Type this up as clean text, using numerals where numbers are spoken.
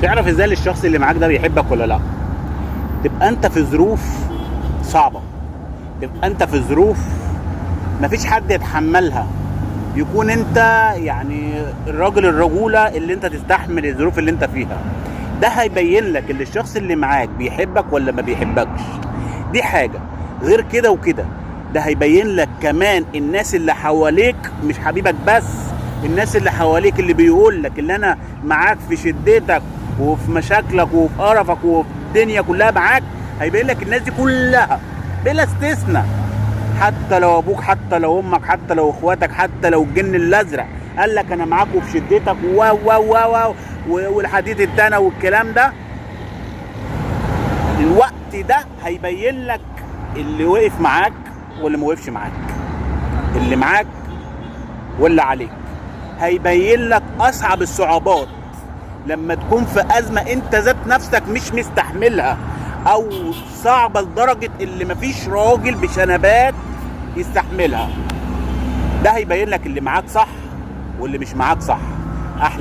تعرف ازاي الشخص اللي معاك ده بيحبك ولا لا؟ تبقى انت في ظروف صعبة، تبقى انت في ظروف مفيش حد يتحملها، يكون انت يعني الراجل الرجولة اللي انت تستحمل الظروف اللي انت فيها. ده هيبين لك اللي الشخص اللي معاك بيحبك ولا ما بيحبكش. دي حاجة. غير كده وكده ده هيبين لك كمان الناس اللي حواليك، مش حبيبك بس، الناس اللي حواليك اللي بيقول لك اللي انا معاك في شدتك وفي مشاكلك وفي قرفك وفي الدنيا كلها معاك، هيبين لك الناس دي كلها بلا استثناء، حتى لو ابوك، حتى لو امك، حتى لو اخواتك، حتى لو الجن الازرق قال لك انا معاك وفي شدتك و و و و والحديد التاني والكلام ده. الوقت ده هيبين لك اللي وقف معاك واللي ما وقفش معاك، اللي معاك واللي عليك. هيبين لك اصعب الصعوبات لما تكون في ازمة انت ذات نفسك مش مستحملها او صعبة لدرجة اللي مفيش راجل بشنبات يستحملها. ده هيبين لك اللي معاك صح واللي مش معاك صح. احلى.